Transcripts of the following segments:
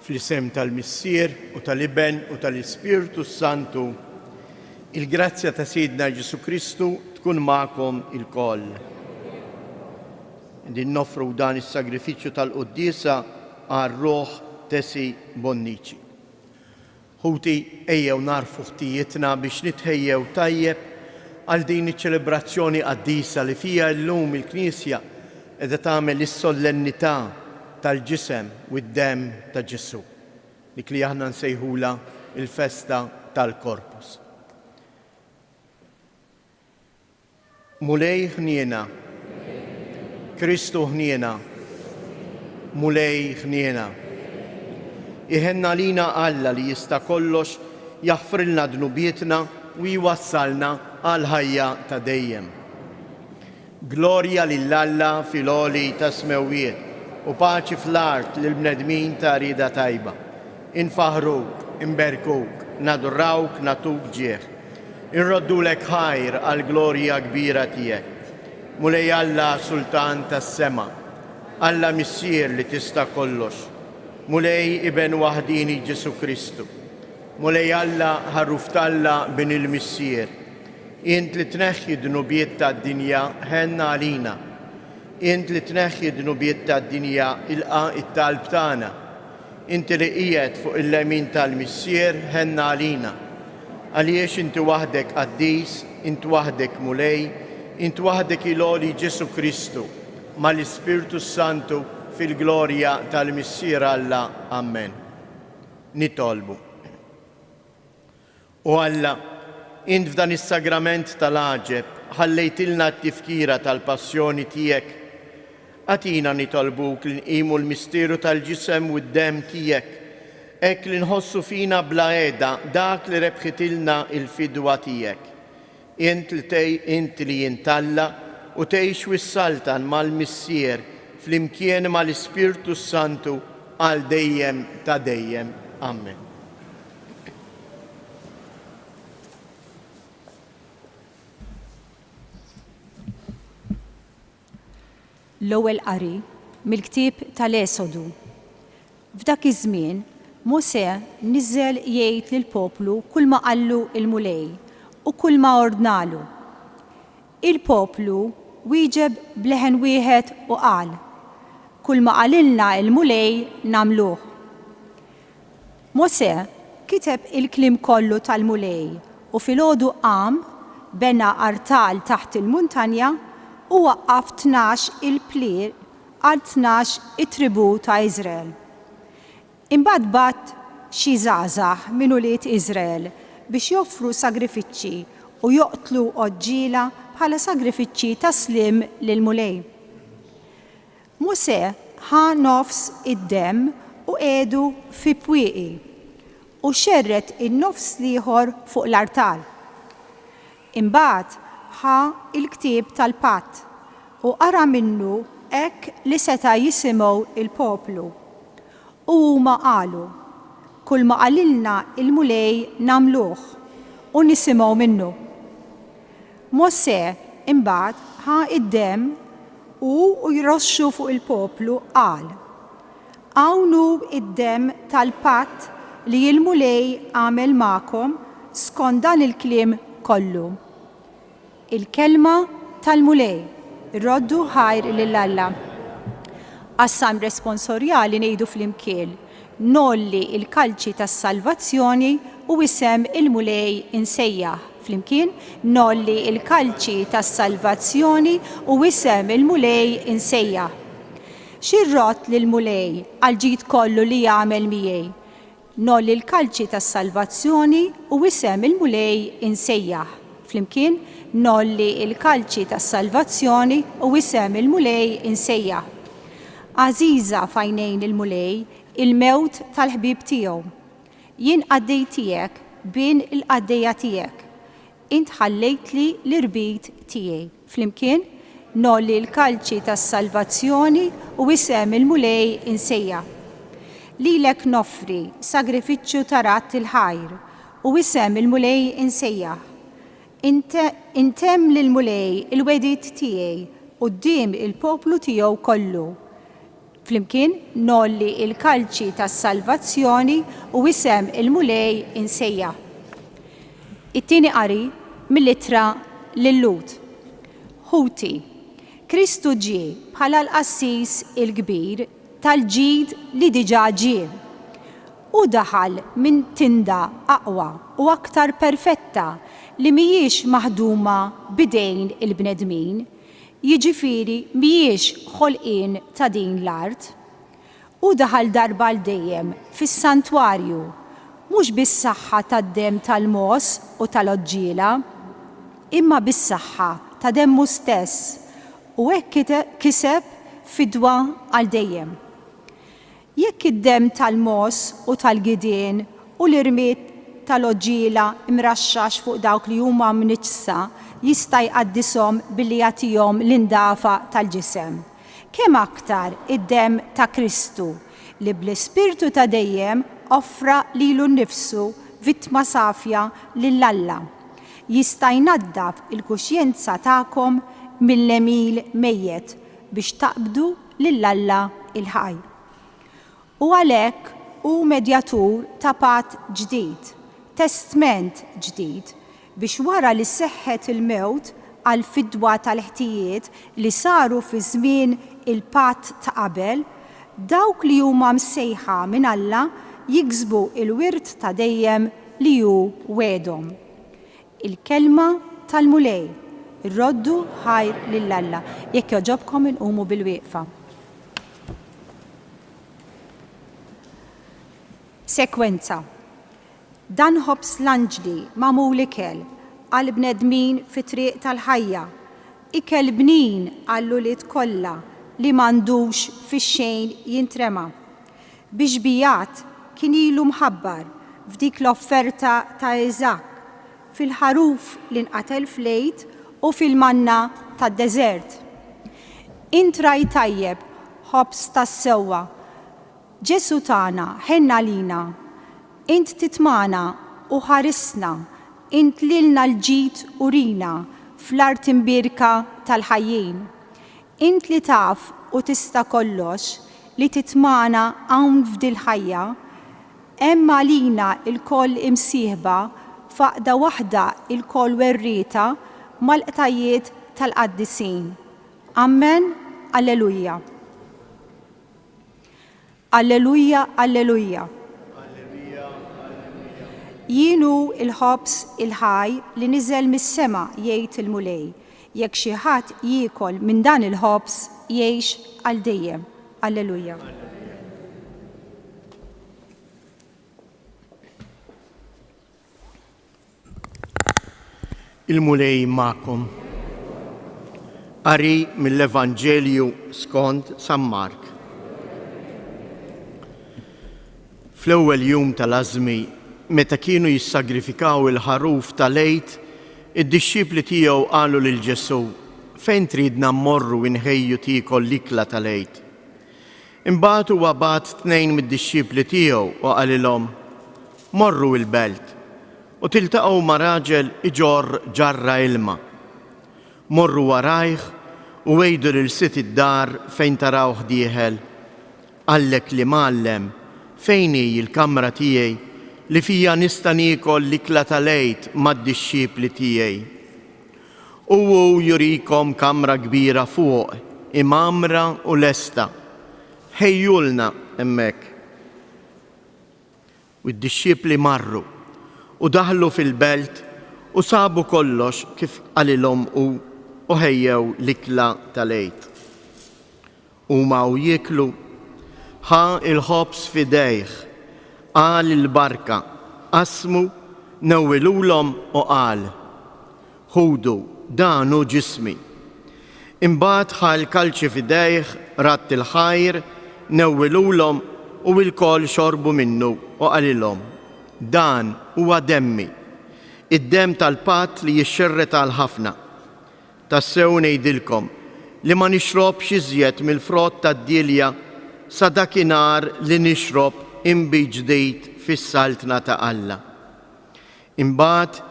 Fl-isem tal-Missier u tal-Iben u tal-Ispirtu s-Santu, il-grazzja ta' Sidna Ġesù Kristu tkun magħkom ilkoll. Qegħdin noffru dan is-sagrifiċċju tal-quddiesa għar-ruħ Tesi Bonnici. Ħuti, ejjew nagħrfu ħtijietna biex nitħejjew tajjeb għal din iċ-ċelebrazzjoni qaddisa li fiha llum il-Knisja qiegħda tagħmel is-sollennità tal-Ġisem u d-Demm ta' Ġesù, dik li aħna nsejħulha l-festa tal-Corpus. Mulej ħniena. Kristu ħniena. Mulej ħniena. Iħenn għalina Alla li jista' kollox jaħfrilna dnubietna u jwassalna għall-ħajja ta' dejjem. Glorja lil Alla fil-għoli tas-smewwiet u paċi fl-art lill-bnedmin ta' rieda tajba. Infaħħruk, inberkuk, nadurawk, nagħtuk ġieħ. Inroddulek ħajr għall-glorja kbira tiegħek. Mulej Alla Sultan tas-sema, Alla Missier li tista' kollox, Mulej Iben waħdieni Ġesù Kristu, Mulej Alla Ħaruf t'Alla Bin il-Missier, int li tneħħi d-dnubiet tad-dinja ħenn għalina. Int li tneħħi d-dnubiet tad-dinja ilqa' t-talb tagħna. Inti li qiegħed fuq il-lemin tal-Missier, ħenn għalina. Għaliex inti waħdek qaddis, int waħdek Mulej, int waħdek il-għoli Ġesù Kristu, mal-Ispirtu s-Santu fil-glorja tal-Missier Alla. Ammen. Nitolbu. O Alla, int f'dan is-sagrament tal-għaġeb ħallejtilna t-tifkira tal-passjoni tiegħek. Agħtina nitolbuk li nqimu l-misteru tal-ġisem u d-demm tiegħek, hekk li nħossu fina bla heda dak li rebħitilna l-fidwa tiegħek. Int li int li int Alla u tgħix u ssaltan mal-Missier flimkien mal-Ispirtu s-Santu għal dejjem ta' dejjem. Ammen. L-Ewwel Qari mill-Ktieb tal-Esodu. F'dak iż-żmien, Mosè niżel jgħid lill-poplu kulma qallu l-Mulej u kulma ordnalu. Il-poplu wieġeb b'leħen wieħed u qal, Kulma qalilna l-Mulej nagħmluh. Mosè kiteb il-kliem kollu tal-Mulej u filgħodu qam, bena artal taħt il-muntanja u waqqaf 12 il-plier għal 12 it-tribù ta' Iżrael. Imbagħad bagħat xi żgħażagħ minn ulied Iżrael biex joffru sagrifiċċji u joqtlu għoġġiela bħala sagrifiċċji ta' sliem lill-Mulej. Mosè ħa nofs id-demm u qiegħdu fi bwieqi, u xerred in-nofs l-ieħor fuq l-artal. Imbagħad ħa l-ktieb tal-patt u qara minnu hekk li seta' jisimgħu l-poplu. U huma qalu, Kulma qalilna l-Mulej nagħmluh, u nisimgħu minnu. Mosè imbagħad ħa d-demm u u jroxxu fuq il-poplu qal, Hawn hu d-demm tal-patt li l-Mulej għamel magħkom skont dan il-kliem kollu. Il-Kelma tal-Mulej. Roddu ħajr lil Alla. Għas-Salm Responsorjali ngħidu flimkien, Ngħolli l-kalċi tas-salvazzjoni u isem il-Mulej insejjaħ. Flimkien, Ngħolli l-kalċi tas-salvazzjoni u isem il-Mulej insejjaħ. Xi rrodd lill-Mulej għall-ġid kollu li għamel miegħi? Ngħolli l-kalċi tas-salvazzjoni u isem il-Mulej insejjaħ. Flimkien, Ngħolli l-kalċi tas-salvazzjoni u isem il-Mulej insejjaħ. Għażiża f'għajnejn il-Mulej il-mewt tal-ħbieb tiegħu. Jien qaddej tiegħek, bin il-qaddejja tiegħek. Int ħallejtli l-irbit tiegħi. Flimkien, ngħolli l-kalċi tas-salvazzjoni u isem il-Mulej insejjaħ. Lilek noffri sagrifiċċju ta' radd il-ħajr u isem il-Mulej insejjaħ. Intemm lill-Mulej il-wegħdiet tiegħi quddiem il-poplu tiegħu kollu. Flimkien ngħolli l-kalċi tas-salvazzjoni u isem il-Mulej insejjaħ. It-tieni qari mill-Ittra lil-Lhud. Ħuti, Kristu ġie bħala l-Qassis il-Kbir tal-ġid li diġà ġie. Hu daħal minn tinda aqwa u aktar perfetta li mhijiex maħduma b'idejn il-bnedmin, jiġifieri mhijiex ħolqien ta' din l-art. Hu daħal darba għal dejjem fis-santwarju, mhux bis-saħħa tad-demm tal-mogħoż u tal-għoġġiela, imma bis-saħħa ta' demmu stess, u hekk kiseb fidwa għal dejjem. Jekk id-demm tal-mogħoż u tal-gidien u l-irmied tal-għoġġiela mraxxax fuq dawk li huma mniġġsa jista' jqaddishom billi jagħtihom l-indafa tal-ġisem, kemm aktar id-demm ta' Kristu, li bl-Ispirtu ta' dejjem offra lilu nnifsu vittma safja lil Alla, jista' jnaddaf il-kuxjenza tagħkom mill-għemil mejjet biex taqbdu lil Alla l-ħaj. U għalhekk hu medjatur ta' patt ġdid, testment ġdid, biex wara li seħħet il-mewt għall-fidwa tal-ħtijiet li saru fi żmien il-patt ta' qabel, dawk li huma msejħa minn Alla jiksbu l-wirt ta' dejjem li hu wegħedhom. Il-Kelma tal-Mulej. Irroddu ħajr lil Alla. Jekk jogħġobkom inqumu bilwieqfa. Sekwenza. Dan ħobż l-anġli magħmul ikel għall-bnedmin fit-triq tal-ħajja, ikel bnin għall-ulied kollha li m'għandux fix-xejn jintrema. Bi xbijat kien ilu mħabbar f'dik l-offerta ta' Iżakk, fil-ħaruf li nqatel fl-Għid u fil-manna tad-deżert. Int ragħaj tajjeb, ħobż tas-sewwa. Ġesù tagħna, ħenn għalina. Int titmagħna u ħarisna, int lilna l-ġid urina fl-art imbierka tal-ħajjin. Int li taf u tista' kollox, li titmagħna hawn f'dil-ħajja, hemm għalina lkoll imsieħba f'għaqda waħda lkoll werrieta mal-qtajjiet tal-qaddisin. Ammen, Alleluja. Alleluja, alleluja. Jien hu l-ħobż il-ħaj li niżel mis-sema, jgħid il-Mulej. Jekk xi ħadd jiekol minn dan il-ħobż, jgħix għal dejjem. Alleluja. Il-Mulej magħkom. Qari mill-Evanġelju skont San Mark. Fl-ewwel jum tal-ażmi, meta kienu jissagrifikaw il-ħaruf tal-Għid, id-dixxipli tiegħu qalu lil Ġesù, Fejn tridna mmorru inħejju tiekol l-ikla tal-Għid? Imbagħad huwa bagħat tnejn mid-dixxipli tiegħu u qalilhom, Morru il-belt, u tiltaqgħu ma' raġel iġorr ġarra ilma. Morru warajh u għidu lil sid id-dar fejn tarawh dieħel, 'Qallek l-Imgħallem, fejn hi l-kamra tiegħi li fiha nista' niekol l-ikla tal-Għid mad-dixxipli tiegħi? U hu jurikom kamra kbira fuq, imgħammra u lesta. Ħejjulna hemmhekk. U d-dixxipli marru, u daħlu fil-belt u sabu kollox kif qalilhom hu, u ħejjew l-ikla tal-Għid. Huma u jieklu, ħa l-ħobż f'idejh, qal il-barka, qasmu, newwilulhom u qal, Ħudu, dan hu ġismi. Imbagħad ħa l-kalċi f'idejh, radd il-ħajr, newwilulhom u ilkoll xorbu minnu u qalilhom, Dan huwa demmi, id-demm tal-patt li jixxerred għal ħafna. Tassew ngħidilkom li ma nixrobx iżjed mill-frott tad-dielja sa dakinhar li nixrob inbid ġdid fis-Saltna ta' Alla. Imbagħad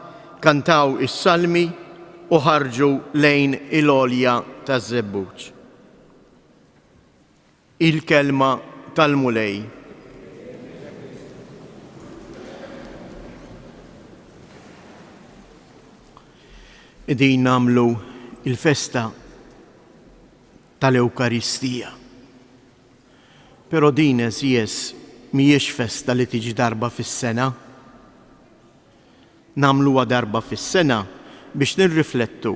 kantaw is-salmi u ħarġu lejn il-għolja taż-Żebbuġ. Il-Kelma tal-Mulej. Qegħdin nagħmlu l-festa tal-Ewkaristija. Però din għeżież mhijiex festa li tiġi darba fis-sena. Nagħmluha darba fis-sena biex nirriflettu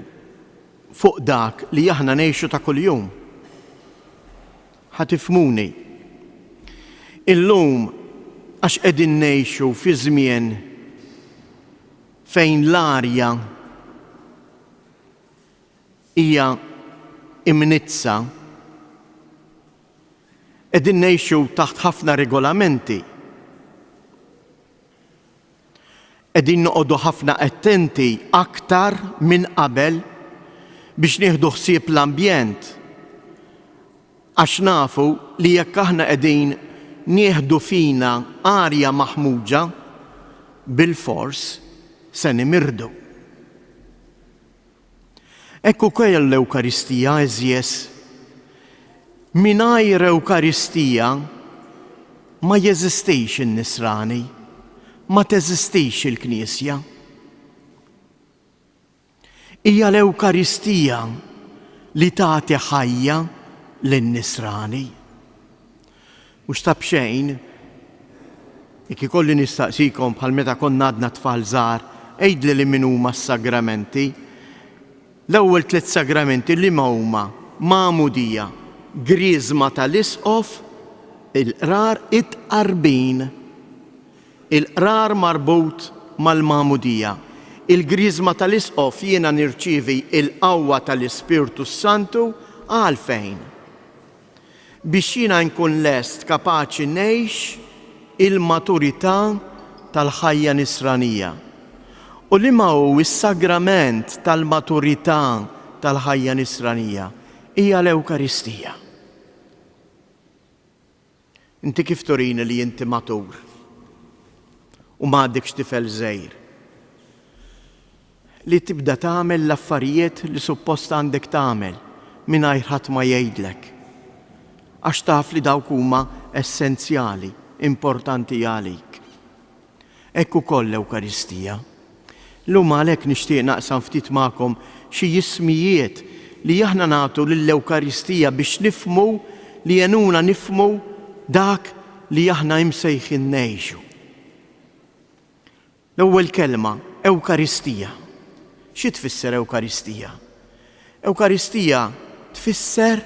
fuq dak li aħna ngħixu ta' kuljum. Ħa tifhmuni. Illum għax qegħdin ngħixu fi żmien fejn l-arja hija imniġġsa, qegħdin ngħixu taħt ħafna regolamenti. Qegħdin noqogħdu ħafna attenti aktar minn qabel biex nieħdu ħsieb l-ambjent għax nafu li jekk aħna qegħdin nieħdu fina arja maħmuġa, bilfors se nimirdu. Hekk ukoll l-Ewkaristija, għeżież. Mingħajr Ewkaristija ma jeżistix in-Nisrani, ma teżistix il-Knisja. Hija l-Ewkaristija li tagħti ħajja lin-Nisrani. Mhux ta' b'xejn, jekk ikolli nistaqsikom bħal meta konna għadna tfal żgħar, għidli li min huma s-sagramenti. L-ewwel tliet sagramenti liema huma? Magħmudija, griżma tal-isqof, il-qrar, it-tqarbin. Il-qrar marbut mal-magħmudija. Il-griżma tal-isqof jiena nirċievi l-qawwa tal-Ispirtu s-Santu għalfejn? Biex jiena nkun lest kapaċi ngħix il-maturità tal-ħajja nisranija. U liema hu s-sagrament tal-maturità tal-ħajja nisranija? Hija l-Ewkaristija. Inti kif turini li inti matur u m'għadekx tifel żgħir? Li tibda tagħmel l-affarijiet li suppost għandek tagħmel mingħajr ħadd ma jgħidlek. Għax taf li dawk huma essenzjali, importanti għalik. Hekk ukoll l-Ewkaristija. Illum għalhekk nixtieq naqsam ftit magħkom xi ismijiet li aħna nagħtu lill-Ewkaristija biex nifhmu li jgħinuna nifhmu dak li aħna imsejħin ngħixu. L-ewwel kelma, Ewkaristija. Xi tfisser Ewkaristija? Ewkaristija tfisser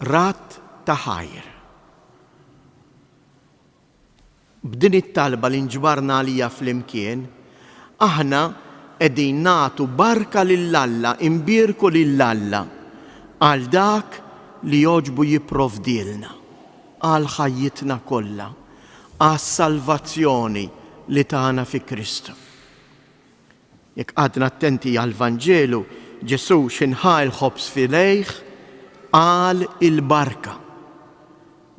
radd ta' ħajr. B'din it-talba li nġbarna għaliha flimkien, aħna qegħdin nagħtu barka lil Alla, inbierku lil Alla għal dak li jogħġbu jipprovdielna, għal ħajjitna kollha, għas-salvazzjoni li tana fi Kristu. Jekk qgħadna attenti għall-Vanġelu, Ġesù x'inħa ħa l-ħobż f'idejh, qal il-barka.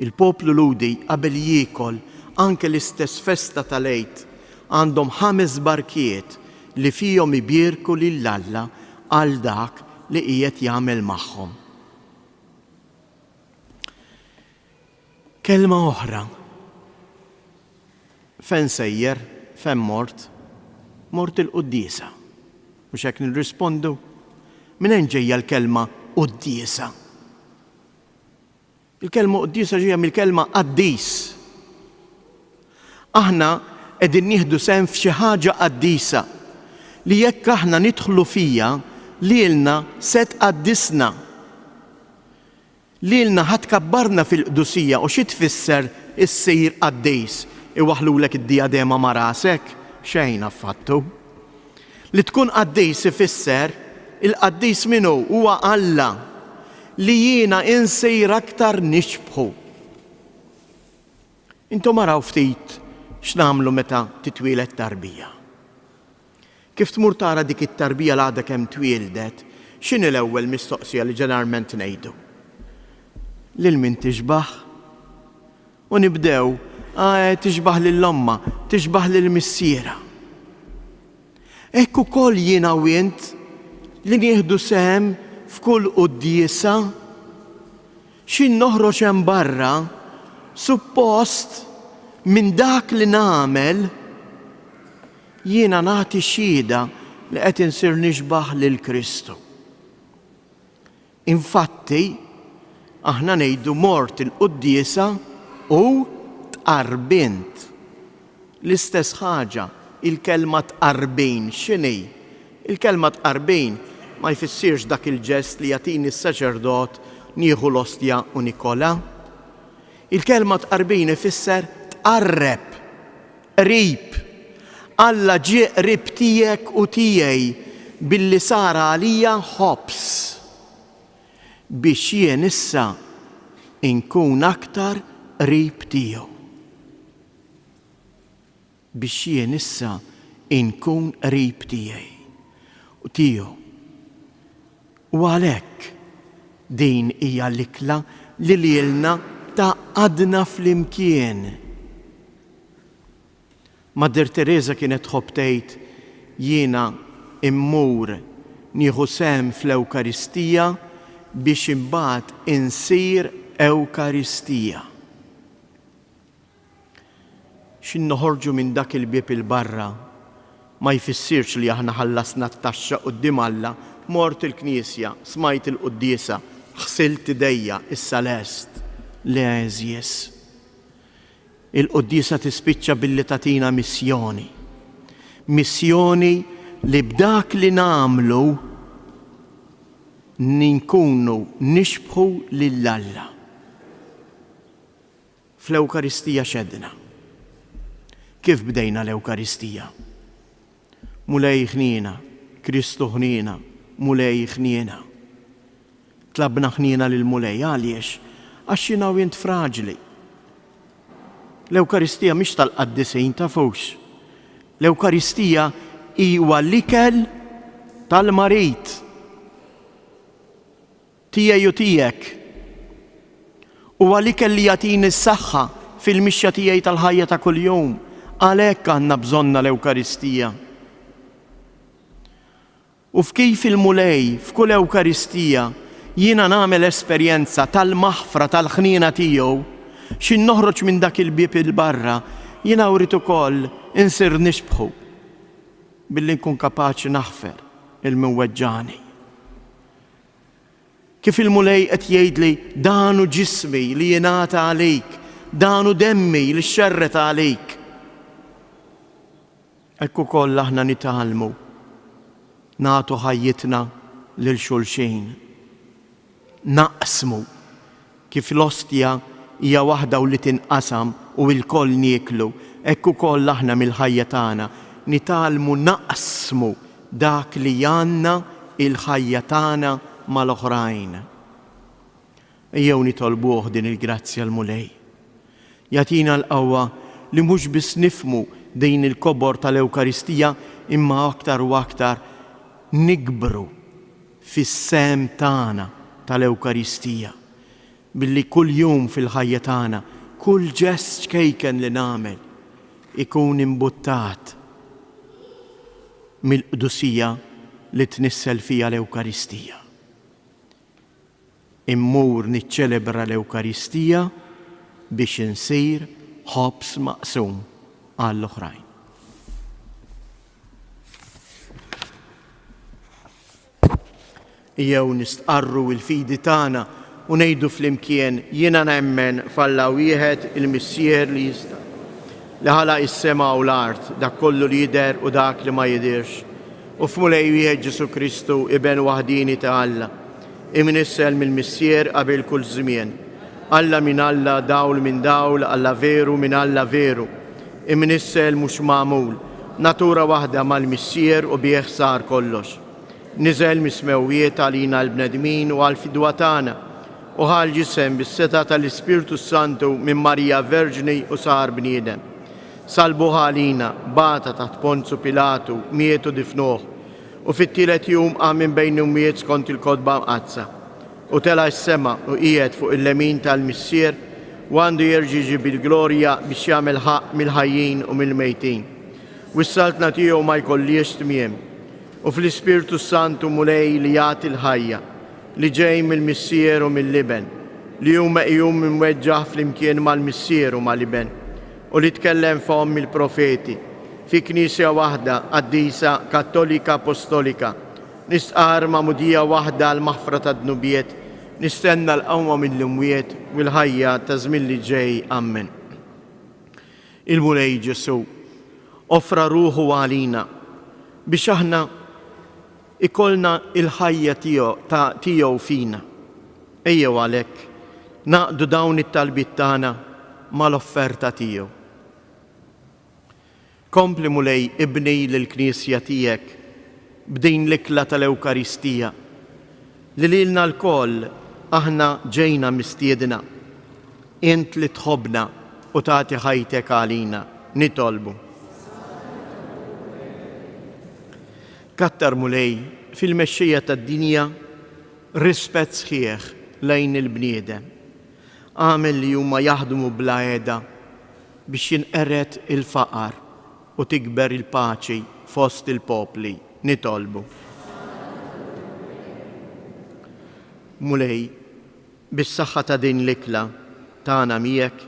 Il-poplu Lhudi qabel jiekol anke l-istess festa tal-Għid għandhom ħames barkiet li fihom ibierku lil Alla għal dak li qiegħed jagħmel magħhom. Kelma oħra. Fejn sejjer? Fejn mort? Mort il-quddiesa. Mhux hekk nirrispondu? Minn hemm ġejja l-kelma quddiesa. Il-kelma quddiesa ġejja mill-kelma qaddis. Aħna qegħdin nieħdu sehem f'xi ħaġa qaddisa li jekk aħna nidħlu fiha lilna se tqaddisna. Lilna ħa tkabbarna fil-qdusija u xi tfisser issir qaddis? Iwaħħlulek id-dijadema ma' rasek? Xejn affattu. Li tkun qaddis ifisser, il-qaddis min hu? Huwa Alla, li jiena insir aktar nixbħu. Intom araw ftit x'nagħmlu meta titwieled tarbija. Kif tmur tara dik it-tarbija li għadha kemm twieldet, x'inhi l-ewwel mistoqsija li ġeneralment ngħidu? Lil min tixbah? U nibdew, ah, tixbah lil ommha, tixbah lil missierha. Hekk ukoll jiena u int li nieħdu sehem f'kull quddiesa. X'in noħroġ hemm barra, suppost minn dak li nagħmel jiena nagħti xhieda li qed insir nixbah lil Kristu. Infatti, aħna ngħidu mort il-quddiesa u tqarbint. L-istess ħaġa, il-kelma tqarbin x'inhi? Il-kelma tqarbin ma jfissirx dak il-ġest li jagħtini s-saċerdot nieħu l-ostja u nikolha. Il-kelma tqarbin ifisser tqarreb, qrib. Alla ġie qrib tiegħek u tiegħi billi sar għalija ħobż biex jien issa nkun aktar qrib tiegħu. Biex jien issa nkun qrib tiegħi u tiegħu. U għalhekk din hija l-ikla li lilna tgħaqqadna flimkien. Mother Teresa kienet tħobb tgħid jiena mmur nieħu sehem fl-Ewkaristija biex imbagħad insir Ewkaristija. X'in noħorġu minn dak il-bieb 'il barra ma jfissirx li aħna ħallasna t-taxxa quddiem Alla, mort il-knisja, smajt il-quddiesa, ħsilt idejja, issa lest. Le għeżież. Il-quddiesa tispiċċa billi tagħtina missjoni. Missjoni li b'dak li nagħmlu nkunu nixbħu lil Alla. Fl-Ewkaristija x'għedna? Kif bdejna l-Ewkaristija? Mulej ħniena, Kristu ħniena, Mulej ħniena. Tlabna ħniena lill-Mulej għaliex? Għax jiena u int fraġli. L-Ewkaristija mhix tal-qaddisin tafux. L-Ewkaristija huwa l-ikel tal-marid. Tiegħi u tiegħek. Huwa l-ikel li jagħtini s-saħħa fil-mixja tiegħi tal-ħajja ta' kuljum. Għalhekk għandna bżonnha l-Ewkaristija. U f'kif il-Mulej f'kull Ewkaristija jiena nagħmel esperjenza tal-maħfra tal-ħniena tiegħu, x'in noħroġ minn dak il-bieb 'il barra, jiena wrid ukoll insir nixbħu billi nkun kapaċi naħfer 'il min weġġagħni. Kif il-Mulej qed jgħidli, Dan hu ġismi li jingħata għalik, dan hu demmi li xxerred għalik. Hekk ukoll aħna nitgħallmu nagħtu ħajjitna lil xulxin. Naqsmu kif l-ostja hija waħda u li tinqasam u ilkoll nieklu, hekk ukoll aħna mill-ħajja tagħna nitgħallmu naqsmu dak li għandna il-ħajja tagħna mal-oħrajn. Ejjew nitolbuh din il-grazzja l-Mulej. Jagħtina l-qawwa li mhux biss nifhmu din il-kobor tal-Ewkaristija imma aktar u aktar nikbru fis-sehem tagħna tal-Ewkaristija billi kuljum fil-ħajja tagħna kull ġest ċkejken li nagħmel ikun imbuttat mill-qdusija li tnissel fija l-Ewkaristija. Immur niċċelebra l-Ewkaristija biex insir ħobż maqsum għall-oħrajn. Ejjew nistqarru l-fidi tagħna u ngħidu flimkien, Jiena nemmen f'Alla wieħed, il-Missier li jista', li ħalaq is-sema u l-art, dak kollu li jidher u dak li ma jidhirx, u f'Mulej wieħed Ġesù Kristu, Iben waħdieni ta' Alla, imnissel mill-Missier qabel kull żmien, Alla minn Alla, dawl minn dawl, Alla veru minn Alla veru, imnissel mhux magħmul, natura waħda mal-Missier u bih sar kollox. Niżel mis-smewwiet għalina l-bnedmin u għall-fidwa tagħna, u ħa l-ġisem bis-setgħa tal-Ispirtu s-Santu minn Marija Verġni u sar bniedem. Sallbuh għalina, bata taħt Ponzu Pilatu, miet u difnuh, u fit-tielet jum qam minn bejn l-imwiet skont il-Kotba Mqaddsa. U tela' s-sema u qiegħed fuq il-lemin tal-Missier, u għandu jerġa' jiġi bil-glorja biex jagħmel ħaqq mill-ħajjin u mill-mejtin. U s-saltna tiegħu ma jkollhiex tmiem. U fl-Ispirtu s-Santu Mulej li jagħti l-ħajja, li ġej mill-Missier u mill-Iben. li hu meqjum imweġġaħ flimkien mal-Missier u mal-Iben, u li tkellem fomm il-profeti, fi Knisja waħda, qaddisa, kattolika, apostolika, nistqarr magħmudija waħda għall-maħfra tad-dnubiet, nistenna l-qawma mill-imwiet u l-ħajja taż-żmien li ġej. Ammen. Il-Mulej Ġesù offra ruħu għalina biex aħna ikollna l-ħajja tiegħu fina. Ejjew għalhekk nagħqdu dawn it-talbiet tagħna mal-offerta tiegħu. Kompli Mulej ibni lill-Knisja tiegħek b'din l-ikla tal-Ewkaristija, li lilna lkoll aħna ġejna mistiedna. Int li tħobbna u tagħti ħajtek għalina, nitolbu. Kattar Mulej fil-mexxejja tad-dinja rispett sħiħ lejn il-bniedem. Agħmel li huma jaħdmu bla heda biex jinqered il-faqar u tikber il-paċi fost il-popli. Nitolbu. Mulej, bis-saħħa ta' din l-ikla tagħna miegħek,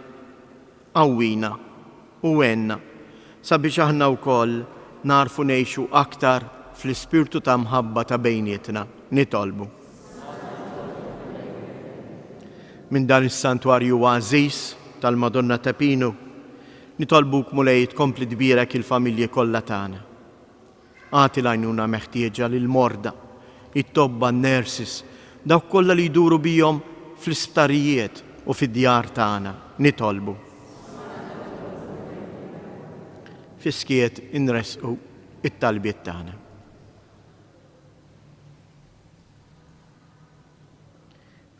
qawwina u għenna sabiex aħna wkoll nagħrfu ngħixu aktar fl-ispirtu ta' mħabba ta' bejnietna. Nitolbu. Minn dan is-santwarju għażiż tal-Madonna ta' Pinu, nitolbuk Mulej tkompli tbierek il-familji kollha tagħna. Agħti l-għajnuna meħtieġa lill-morda, it-tobba, n-nurses, dawk kollha li jduru bihom fl-isptarijiet u fid-djar tagħna. Nitolbu. Fis-skiet inressqu t-talbiet tagħna.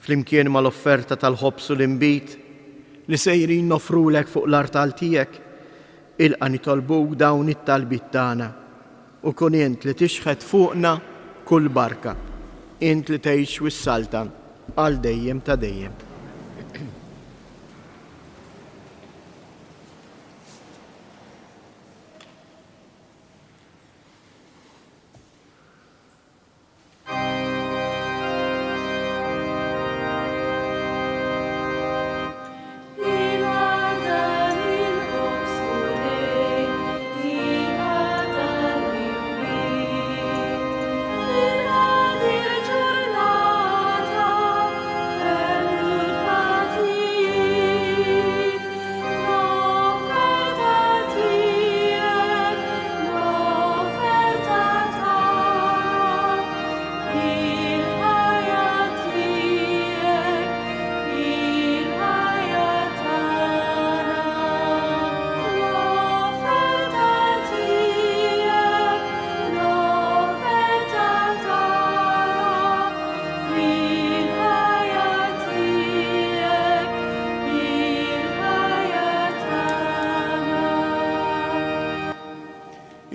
Flimkien mal-offerta tal-ħobż u l-inbid li sejrin noffrulek fuq l-artal tiegħek, ilqa' nitolbuk dawn it-talbiet tagħna u kun int li tixħet fuqna kull barka, int li tgħix u ssaltan għal dejjem ta' dejjem.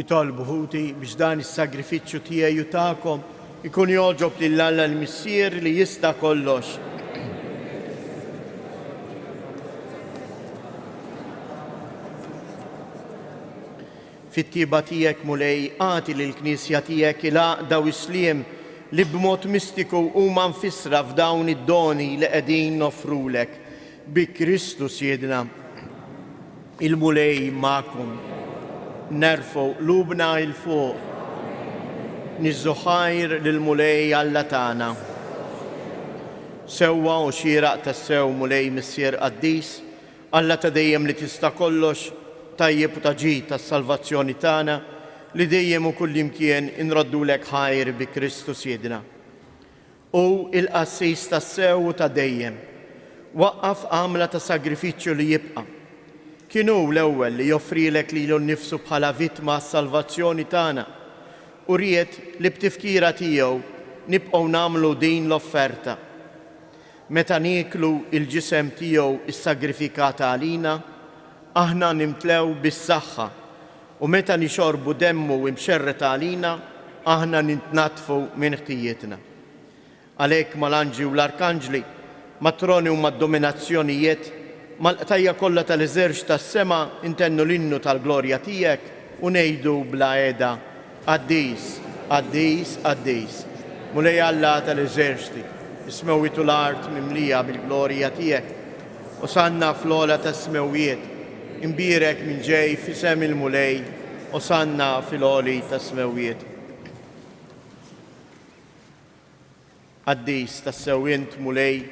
Itolbu ħuti biex dan is-sagrifiċċju tiegħi u tagħkom ikun jogħġob lil Alla l-Missier li jista' kollox. Fit-tjieba tiegħek, Mulej, agħti lill-Knisja tiegħek il-għaqda u s-sliem li b'mod mistiku huma mfissra f'dawn id-doni li qegħdin noffrulek. Bi Kristu Sidna. Il-Mulej magħkom. Nerfgħu qlubna 'l fuq. Niżżu ħajr lill-Mulej Alla tagħna. Sewwa u xieraq tassew, Mulej Missier qaddis, Alla ta' dejjem li tista' kollox, tajjeb u ta' ġid għas-salvazzjoni tagħna, li dejjem u kullimkien inroddulek ħajr bi Kristu Sidna. Hu il-qassis tassew u ta' dejjem. Waqqaf għamla ta' sagrifiċċju li jibqa'. Kien hu l-ewwel li joffrilek lilu nnifsu bħala vittma għas-salvazzjoni tagħna u ried li b'tifkira tiegħu nibqgħu nagħmlu din l-offerta. Meta nieklu l-ġisem tiegħu ssagrifikat għalina, aħna nimtlew bis-saħħa, u meta nixorbu demmu imxerred għalina, aħna nintnaddfu minn ħtijietna. Għalhekk mal-anġli u l-arkanġli, mat-troni u mad-dominazzjonijiet, mal-qtajja' kollha tal-eżerċt tas-sema ntennu l-innu tal-glorja tiegħek u ngħidu bla heda, Qaddis, qaddis, qaddis, Mulej Alla tal-eżerċti. Is-smewwiet u l-art mimlija bil-glorja tiegħek. Osanna fl-ogħla tas-smewwiet. Imbierek min ġej f'isem il-Mulej. Osanna fil-għoli tas-smewwiet. Qaddis tassew int, Mulej,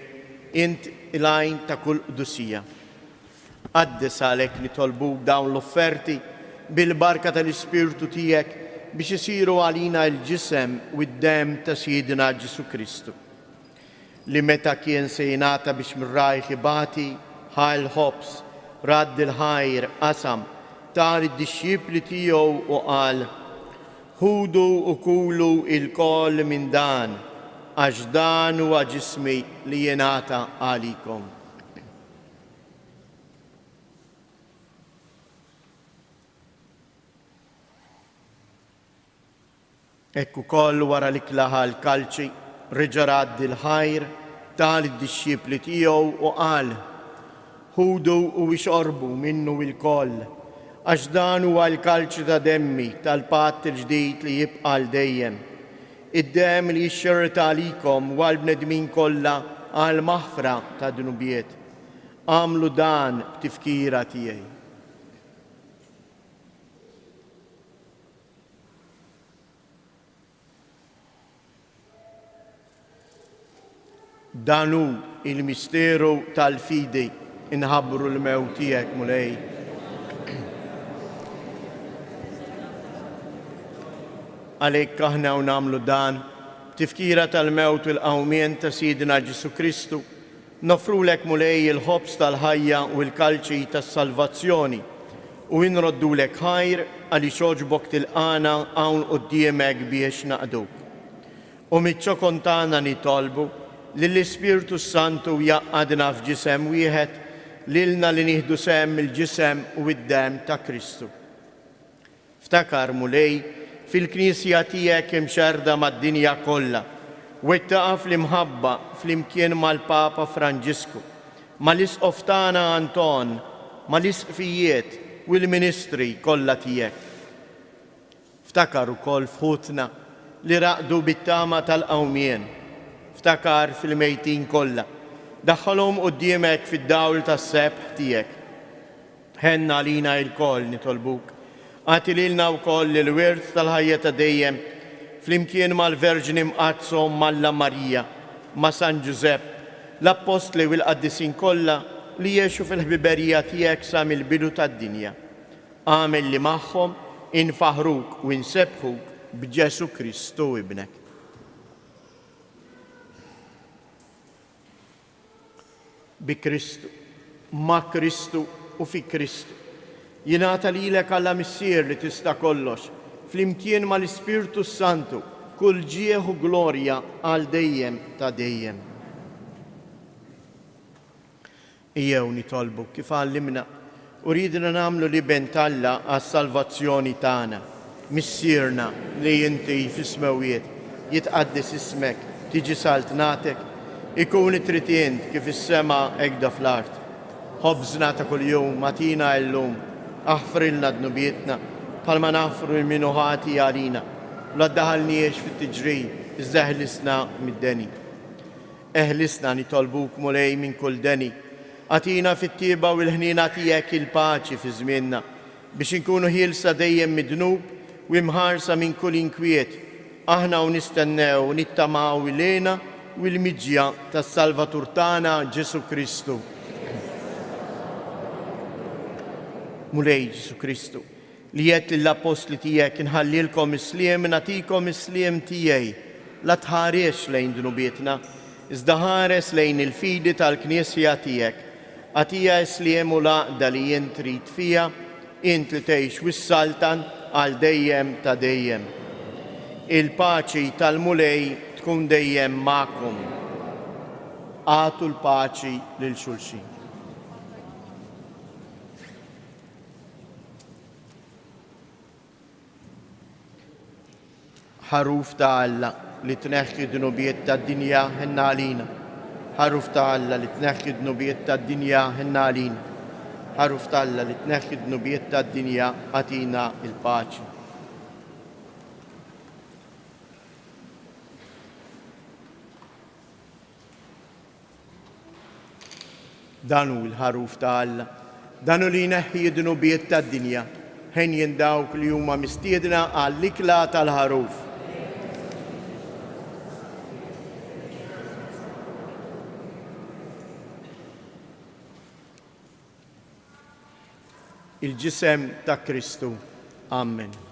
int il-għajn ta' kull qdusija. Qaddes għalhekk nitolbuk dawn l-offerti bil-barka tal-Ispirtu tiegħek biex isiru għalina l-ġisem u d-demm ta' Sidna Ġesù Kristu, li meta kien se jingħata biex minn rajh ibati, ħa l-ħobż, radd il-ħajr, qasam, ta lid-dixxipli tiegħu u qal, Ħudu u kulu ilkoll minn dan, għax dan huwa ġismi li jingħata għalikom. Hekk ukoll wara l-ikla ħa l-kalċi, reġa' radd il-ħajr, ta lid-dixxipli tiegħu u qal, Ħudu u ixorbu minnu ilkoll, għax dan huwa l-kalċi ta' demmi tal-patt il-ġdid li jibqa' għal dejjem, id-demm li jixxerred għalikom u għall-bnedmin kollha għall-maħfra tad-dnubiet. Agħmlu dan b'tifkira tiegħi. Dan hu l-misteru tal-fidi, inħabbru l-mewt tiegħek, Mulej. Għalhekk aħna u nagħmlu dan, b'tifkira tal-mewt u l-qawmien ta' Sidna Ġesù Kristu, Noffrulek, Mulej, il-ħobż tal-ħajja u l-kalċi tas-salvazzjoni, u inroddulek ħajr għaliex għoġbok tilqagħna hawn quddiemek biex naqduk. U miċ-ċokon tagħna nitolbu li l-Ispirtu s-Santu jgħaqqadna f'ġisem wieħed, lilna li nieħdu sehem mill-ġisem u d-demm ta' Kristu. Ftakar, Mulej, fil-Knisja tiegħek imxerrda mad-dinja kollha, wettaqha fl-imħabba flimkien mal-Papa Franġisku, mal-Isqof tagħna Anton, mal-Isqfijiet u l-ministri kollha tiegħek. Ftakar ukoll f'ħutna li raqdu bit-tama tal-qawmien. Ftakar fil-mejtin kollha. Daħħalhom quddiemek fid-dawl tas-sebħ tiegħek. Ħenn għalina ilkoll, nitolbuk. Agħti lilna wkoll il-wirt tal-ħajja ta' dejjem, flimkien mal-Verġni Mqaddsa Omm Alla Marija, ma' San Ġużepp, l-Appostli u l-qaddisin kollha li għexu fil-ħbiberija tiegħek sa mill-bidu tad-dinja. Agħmel li magħhom infaħħruk u nsebbħuk b'Ġesù Kristu Ibnek. Bi Kristu, ma' Kristu u fi Kristu. Jingħata lilek Alla Missier li tista' kollox, flimkien mal-Ispirtu s-Santu, kull ġieħ u glorja għal dejjem ta' dejjem. Ejjew nitolbu kif għallimna u riedna nagħmlu l-Iben t'Alla għas-salvazzjoni tagħna. Missierna li inti fis-smewwiet, jitqaddes ismek, tiġi saltnatek, ikun li trid int kif fis-sema hekda fl-art. Ħobżna ta' kuljum agħtina illum, aħfrilna dnubietna, bħalma naħfru lil min hu ħati għalina, u la ddaħħalniex fit-tiġrib, iżda eħlisna mid-deni. Eħlisna, nitolbuk, Mulej, minn kull deni. Agħtina fit-tjieba u l-ħniena tiegħek il-paċi fi żmienna, biex inkunu ħielsa dejjem mid-dnub u imħarsa minn kull inkwiet, aħna u nistennew u nittamaw il-hena u l-miġja tas-Salvatur tagħna Ġesù Kristu. Mulej Ġesù Kristu, Li għedt lill-appostli tiegħek, Inħallilkom is-sliem, nagħtikom is-sliem tiegħi. La tħaresx lejn dnubietna, iżda ħares lejn il-fidi tal-Knisja tiegħek. Agħtiha s-sliem u l-għaqda li int trid fiha, int li tgħix u ssaltan għal dejjem ta' dejjem. Il-paċi tal-Mulej tkun dejjem magħkom. Agħtu l-paċi lil xulxin. Ħaruf ta' Alla li tneħħi d-dnubiet tad-dinja ħenna għalina. Ħaruf ta' Alla li tneħħi d-dnubiet tad-dinja ħenna għalina. Ħaruf ta' Alla li tneħħi d-dnubiet tad-dinja agħtina l-paċi. Dan hu l-Ħaruf ta' Alla. Dan hu li jneħħi d-dnubiet tad-dinja. Henjin dawk li huma mistiedna għall-ikla tal-Ħaruf. Il-ġisem ta' Kristu. Amen.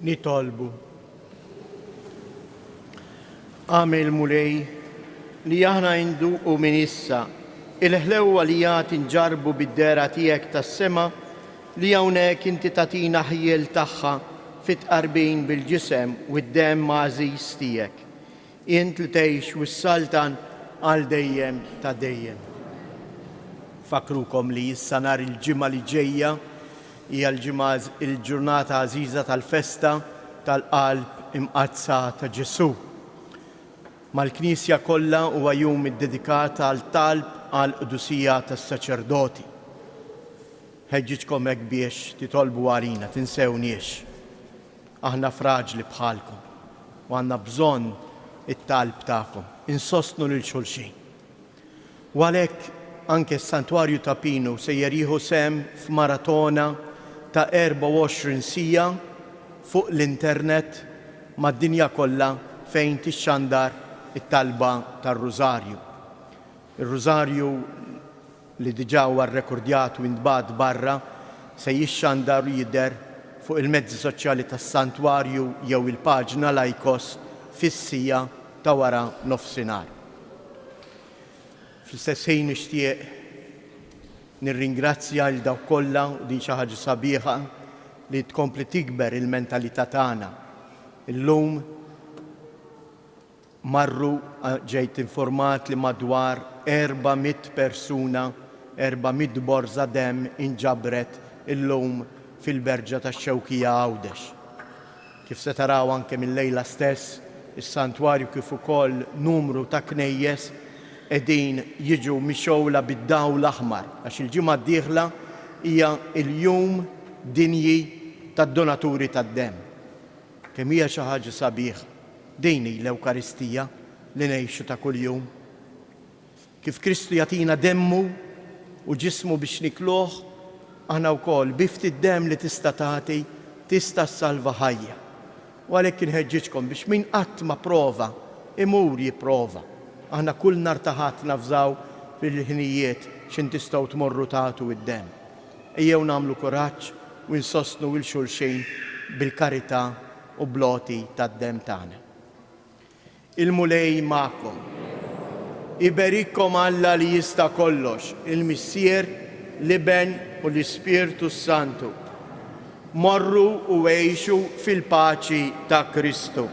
Nitolbu. Agħmel, Mulej, li aħna induqu minn issa il-ħlewwa li għad inġarrbu bid-dehra tiegħek tas-sema li hawnhekk inti tagħtina ħjiel tagħha fit-tqarbin bil-ġisem u d-demm għażiż tiegħek. Int li tgħix u ssaltan għal dejjem ta' dejjem. Nfakkrukom li issa nhar il-Ġimgħa li ġejja hija l-ġimgħa il-ġurnata għażiża tal-festa tal-Qalb Imqaddsa ta' Ġesù. Mal-Knisja kollha huwa jum iddedikat għal talb għall-qdusija tas-saċerdoti. Ħeġġiġkom hekk biex titolbu għalina, tinsewniex. Aħna fraġli bħalkom u għandna bżonn it-talb tagħkom. Insostnu lil xulxin. U għalhekk anke s-Santwarju ta' Pinu sejjer jieħu sehem f'maratona ta' 24 siegħa fuq l-internet mad-dinja kollha fejn tixxandar it-talba tar-Rużarju. Ir-Rużarju li diġà huwa rrekordjat u intbagħat barra, se jixxandar u jidher fuq il-mezzi soċjali tas-Santwarju jew il-paġna Laikos fis-siegħa ta' wara nofsinhar. Fl-istess ħin nixtieq nirringrazzja 'l dawk kollha, u din xi ħaġa sabiħa, li tkompli tikber il-mentalità tagħna. Illum Marru, ġejt informat li madwar 400 persuna, 400 borża demm inġabret illum fil-Berġa tax-Xewkija Għawdex. Kif se taraw anke mil-lejla stess, is-Santwarju kif ukoll numru ta' knejjes qegħdin jiġu mixgħula bid-dawl aħmar għax il-ġimgħa d-dieħla hija l-Jum Dinji tad-Donaturi tad-Demm. Kemm hija xi ħaġa sabiħa! Din hi l-Ewkaristija li ngħixu ta' kuljum. Kif Kristu jagħtina demmu u ġismu biex nikluh, aħna wkoll bi ftit demm li tista' tagħti tista' ssalva ħajja. U għalhekk inħeġġiġkom biex min qatt ma prova, imur jipprova. Aħna kull nhar ta' Ħadd navżaw fil-ħinijiet x'in tistgħu tmorru tagħtu d-demm. Ejjew nagħmlu kuraġġ u nsostnu 'l xulxin bil-karità u bl-għoti tad-demm tagħna. Il-Mulej magħkom. Iberikkom Alla li jista' kollox, il-Missier, l-Iben u l-Ispirtu s-Santu. Morru u għixu fil-paċi ta' Kristu.